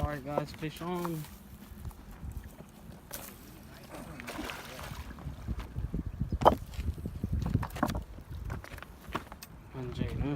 All right, guys, fish on. Ntses na.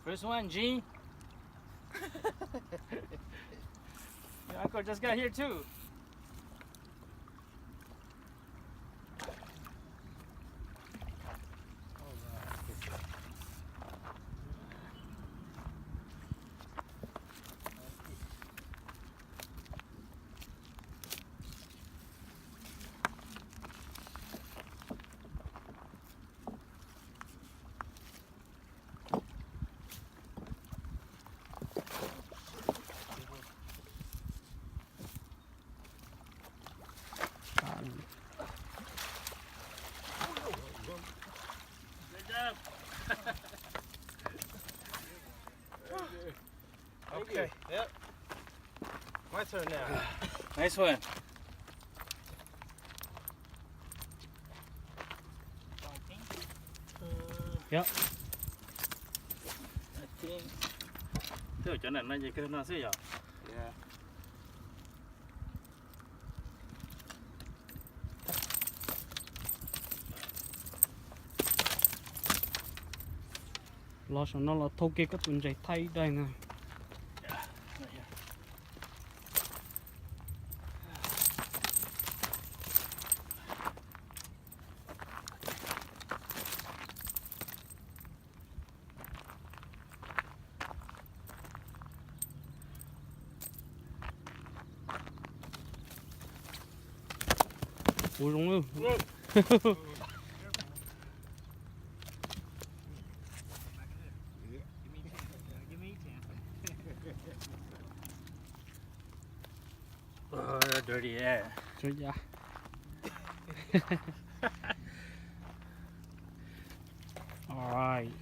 First one, G. Your uncle just got here too. Good job. Okay. Yep. My turn now. Nice one. Yep. I think. Twb cov nram no ces kawg no xwb yom. Yeah. Los saum no los thau kiag koj tus ntses thaij ib daim na. Ua zoo lawm. Dirty, yeah. Tsuas yam. All right.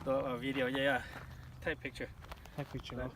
Tua video, yeah, yeah. Take picture. Take picture.